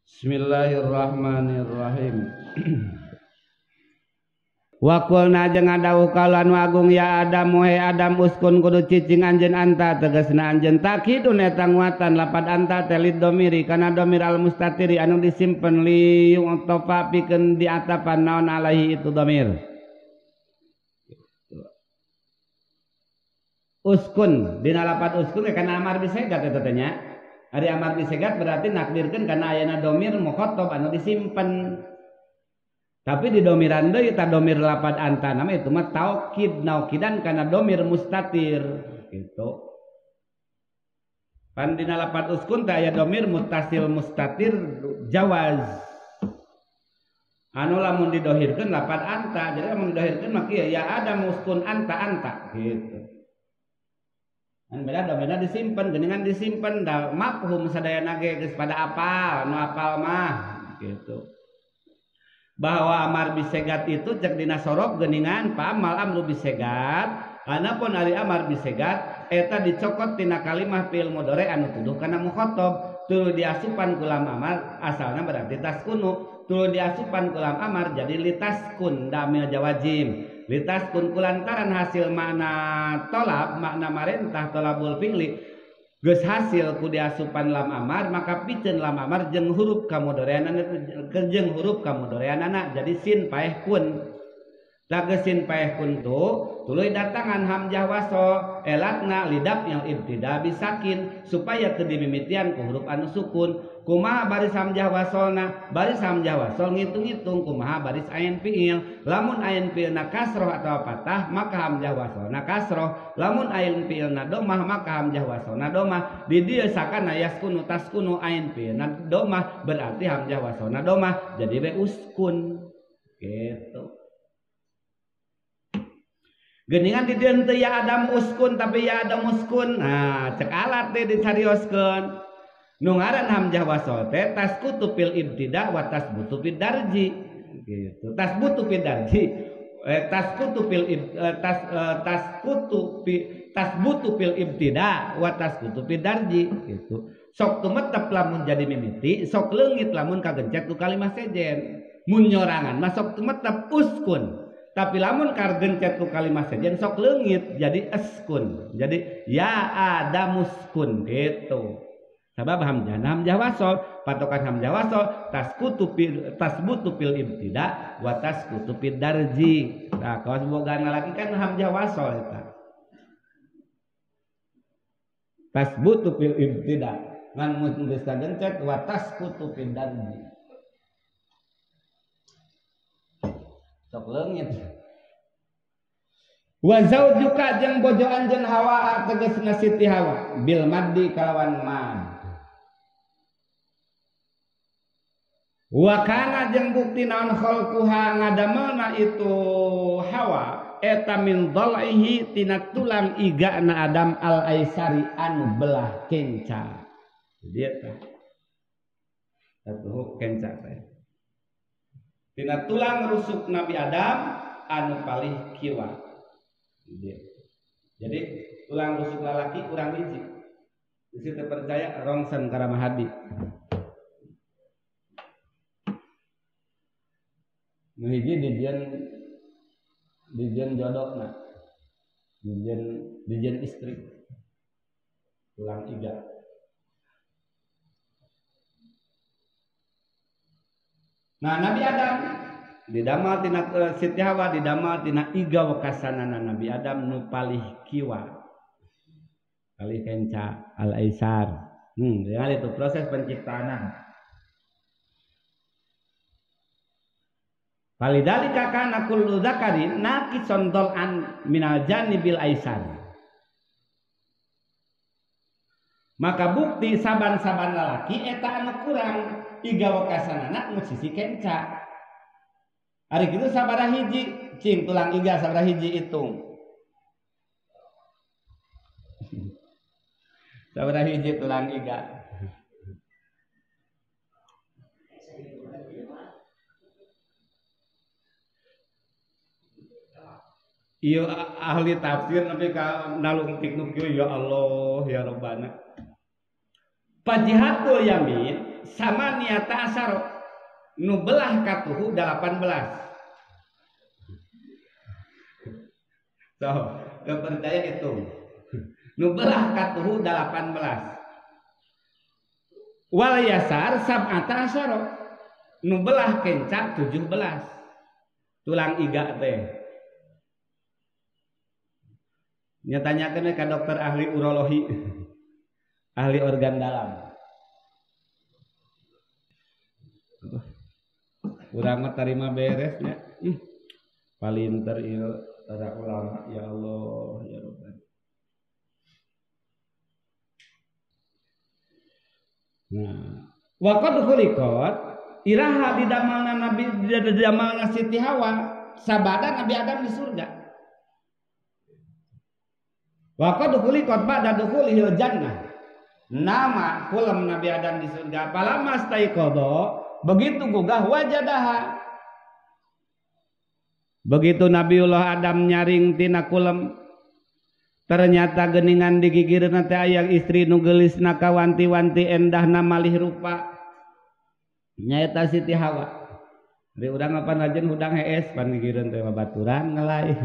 Bismillahirrahmanirrahim. Wa qulna jeung ngadawuh kaula nu agung ya Adam he Adam uskun kudu cicing anjeun anta tegasna anjeun takidun eta nguatan lapad anta teh lid domiri kana domir al mustatiri anu disimpen li yu'tafa pikeun diatapan naon alaihi itu domir. Uskun dina lapad uskun kana amar bisegat eta teh nya. Ari amar bisegat berarti nakdirkeun kana ayana domir mukhatab anu disimpen. Tapi di domiran deui ta domir lapad anta nama itu mah taukid naukidan kana domir mustatir gitu. Pan dina lapad uskun teh aya domir muttasil mustatir jawaz. Anu lamun didohirkeun lapad anta, jadi lamun didohirkeun mah kieu ya ada uskun anta anta gitu. Kan beda domirna disimpen geuningan disimpen da mafhum sadayana ge geus pada apal nu apal mah gitu. Bahwa amar bisegat itu cek dina sorob geningan pamal amru bisegat anapun ari amar bisegat eta dicokot tina kalimah fi'il mudhari anu tuduh kana mukhatab tuluy diasupan ku lam amar asalna berarti taskunu tuluy diasupan ku lam amar jadi litaskun damil jawazim litaskun kulantaran hasil makna tolab makna marentah tolabul fi'li geus hasil ku diasupan lam amar maka piceun lam amar jeung huruf kamudoreanana jeung huruf kamudoreanana jadi sin paeh kun. Tah sin paeh kun tu tuluy datangan hamzah wasol elatna lidap yang ibtida bisakin supaya teu dimimitian ku huruf anu sukun. Kumaha baris hamzah wasolna? Baris hamzah wasol ngitung-ngitung kumaha baris ain fiil. Lamun ain fiilna kasroh atau patah maka hamzah wasolna kasroh. Lamun ain fiilna domah maka hamzah wasolna domah. Di dieu sakana yaskunu taskunu ain fiilna domah berarti hamzah wasolna domah jadi we uskun gitu. Geningan di dieu teu ya Adam uskun tapi ya Adam uskun. Nah, cek alat teh dicarioskeun. Nu ngaran hamzah wasol teh taskutu fil ibtida wa tasbutu fid darji gitu. Tasbutu fid darji taskutu fil taskutu fi tasbutu fil ibtida wa taskutu fid darji gitu. Sok tumetep lamun jadi mimiti, sok leungit lamun kagencet ku kalimah sejen. Mun nyorangan mah sok tumetep uskun. Tapi lamun kagencet ku kalimah sejen sok leungit jadi eskun. Jadi ya adamuskun gitu. Sabab hamzah hamzah wasol patokan hamzah wasol taskutu fil tasbutu fil ibtida wa taskutu fid darji. Nah, kawas boga lagi kan hamzah wasol eta. Tasbutu fil ibtida ngan mun geus kagencet wa taskutu fid darji. Sok leungit. Wa zaujuka jeung bojo anjeun Hawa tegasna Siti Hawa bil maddi kalawan mad. Wa kana jeung bukti naon khalquha ngadamelna itu Hawa eta min dhal'ihi tina tulang igana Adam al aisari anu belah kenca. Jadi eta satu kenca teh. Tina tulang rusuk Nabi Adam anu palih kiwa. Jadi tulang rusuk lalaki kurang hiji. Di situ percaya rongsen karamahadi. Nu hiji dijieun jodokna, dijieun istri, tulang iga. Nah Nabi Adam didamal tina Siti Hawa didamal tina iga wekasanana Nabi Adam nu palih kiwa, palih kenca al aisar. Dengan itu proses penciptaan. Falidalika kana kullu dzakarin naqison dhal'an minal janibil aisar. Maka bukti saban-saban lalaki eta anu kurang iga wekasanana nu sisi kenca. Ari kitu sabaraha hiji cing tulang iga sabaraha hiji hitung. Sabaraha hiji tulang iga. Iya ahli tafsir tapi ka nalungtik nu kieu ya Allah ya Rabbana. Fajihatul yamin sama niata asaro nu belah katuhu 18. So, percaya itu. Nu belah katuhu 18. Wal yasar sab'ata asyara. Nu belah kencak 17. Tulang iga teh. Nya tanyakeun ka dokter ahli urologi. Ahli organ dalam. Urang mah tarima beres nya. Palinter ieu para ulama ya Allah ya Rabbana. Nah, wa qad khuliqat iraha didamalna Nabi didamalna Siti Hawa sabada Nabi Adam di surga. Wa qad khuliqat ba'da dukhulihil jannah. Nama kulem Nabi Adam di surga. Falamma staiqadha, begitu gugah wajadaha. Begitu Nabiullah Adam nyaring tina kulem, ternyata geningan digigireunna teh aya istri nu geulisna kawanti-wanti endahna malih rupa. Nyaeta Siti Hawa. Ari urang apa najeun hudang hees pan gigireun teh babaturan ngelai.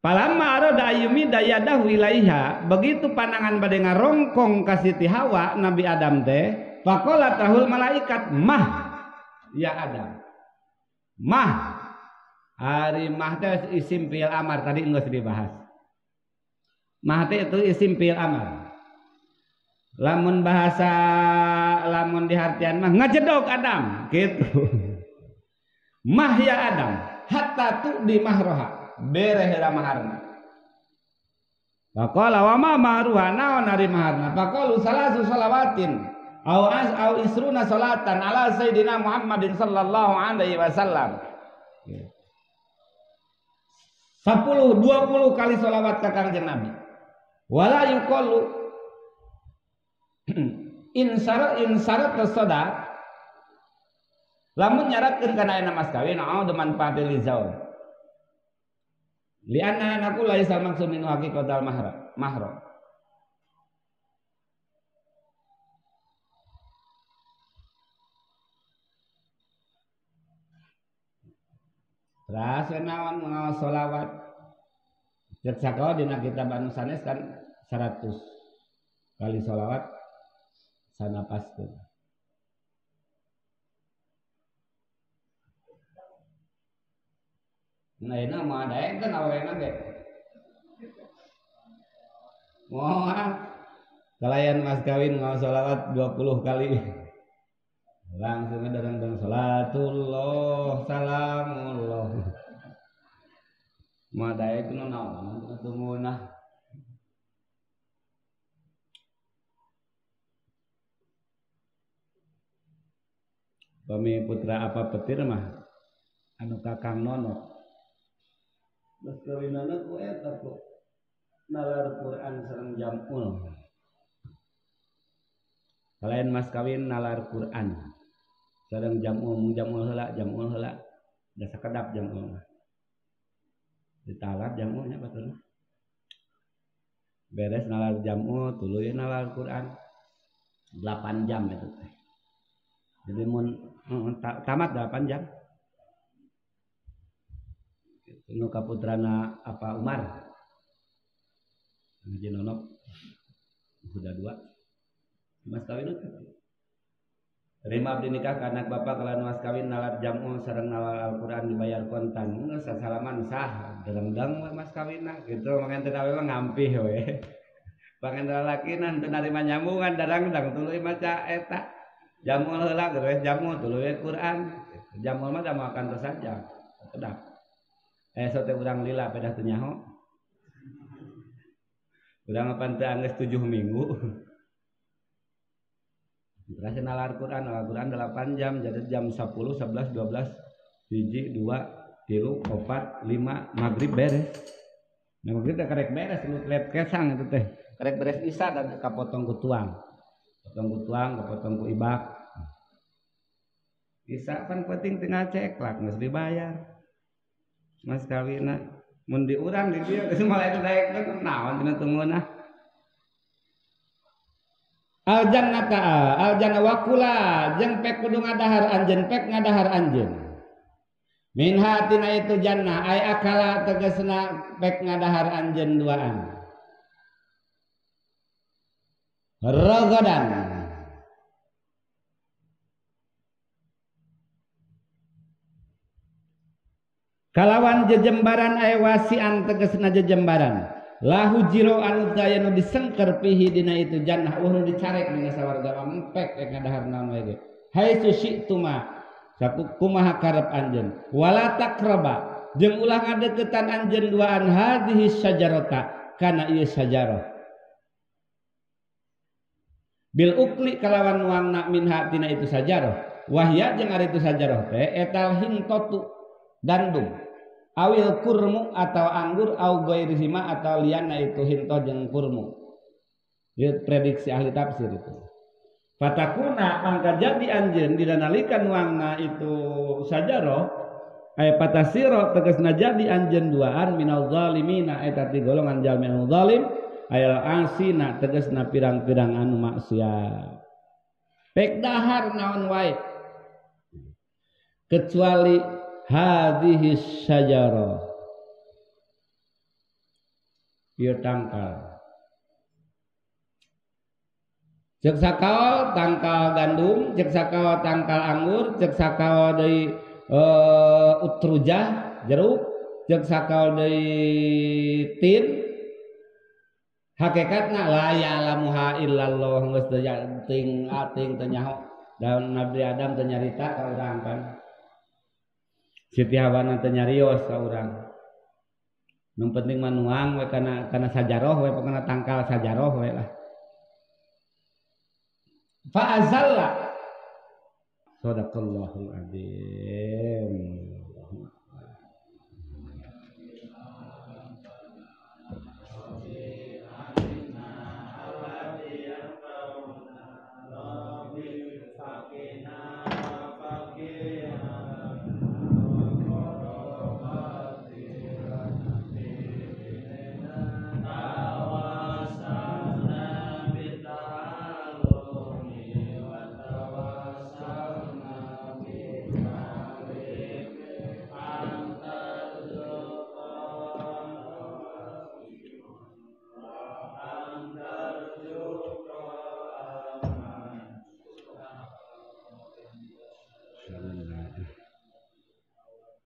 Falamma arada ayyumi dayadahu ilaiha, begitu panangan bade ngarongkong ka Siti Hawa Nabi Adam teh, faqala tahul malaikat mah ya Adam. Mah ari mah teh isim fi'il amar tadi geus dibahas. Mah teh itu isim fi'il amar. Lamun bahasa lamun dihartian mah ngajedog Adam gitu. Mah ya Adam hatta tu di mahroha bere heula maharna. Faqala wa ma mahruha naon ari maharna? Faqalu salasu salawatin au as au isruna salatan ala sayyidina Muhammadin sallallahu alaihi wasallam. 10 20 kali sholawat ka Kangjeng Nabi. Wala yuqalu insyarat tasadaq lamun nyaratkeun kana ayeuna mas kawin au manfaatil lizaul. Lianna naqul laisa maksud min haqiqatal mahra mahra. Terus naon ngaos sholawat. Cek sakau dina kitab anu sanes kan 100 kali sholawat sanapaskeun. Nah ini mah daekeun awena ge. Moal kalayan mas kawin ngaos sholawat 20 kali. Langsung darang-darang salatullah salamullah. Mah daekeun naon atuh munah. Pami putra apa petir mah anu kakang Nono. Mas kawinana ku eta kok nalar Quran sareng jamul. Kalayan mas kawin nalar Quran sareng jamul, jamul heula, da sakedap jamul mah. Ditalar jamulnya batur mah. Beres nalar jamul tuluy nalar Quran 8 jam itu teh. Jadi mun tamat 8 jam. Nu kaputrana apa Umar Haji Nonok udah 2 mas kawin itu terima abdi nikah ka anak bapak kalawan mas kawin nalar jamul sareng nalar Al-Qur'an dibayar kontan geus sasalaman sah derengdeng mas kawinna gitu mangan teu mah ngampih we pangan lalakina teu narima nyambungan darangdang tuluy maca eta jamul heula geus jamul tuluy Quran jamul mah da makan terus saja kedap. Sote urang lila pedah teu nyaho. Urang apan teu anggeus 7 minggu. Terus nalar Quran, nalar Quran 8 jam, jadi jam 10, 11, 12, 1, 2, 3, 4, 5, maghrib beres. Nah, maghrib teh karek beres lu lep kesang itu teh. Karek beres isya dan kapotong ku tuang. Potong ku tuang, kapotong ku ibak. Isya pan penting tinggal ceklak geus dibayar. Mas kawina mun di urang di dieu geus mulai daek naon cenah teu meunah. Al jannata al jannah wakula jeung pek kudu ngadahar anjeun pek ngadahar anjeun. Minha tina itu jannah ay akala tegasna pek ngadahar anjeun duaan. Ragadan kalawan jejembaran ay wasian tegasna jejembaran lahu jiro anu daya nu disengker pihi dina itu jannah nu dicarek dina sawarga empek ek ngadahar naon wae ge haitsu syi'tuma saku kumaha karep anjeun wala takraba jeung ulah ngadeukeutan anjeun duaan hadhihi syajarata kana ieu syajarah bil ukli kalawan nuangna minha tina itu sajarah wahya jeung ari itu sajarah teh etal hintotu gandum awil kurmu atau anggur au ghairihima atau liana itu hinto jeung kurmu. Ieu prediksi ahli tafsir itu. Fatakuna mangka jadi anjeun dina nalika nuangna itu sajarah ay patasiro tegasna jadi anjeun duaan minal zalimina eta ti golongan jalmi anu zalim ayal asina tegasna pirang-pirang anu maksiat. Pek dahar naon wae kecuali hadhihi syajarah ieu tangkal. Cek sakao tangkal gandum, cek sakao tangkal anggur, cek sakao deui utrujah jeruk, cek sakao deui tin. Hakikatna la ya'lamuha illallah geus ting ating teu nyaho. Dan Nabi Adam teu nyarita ka urang kan. Siti Hawana teu nyarios ka urang. Nu penting mah nuang we kana sajaroh we pokona tangkal sajaroh we lah. Fa azalla. Sadaqallahul azim.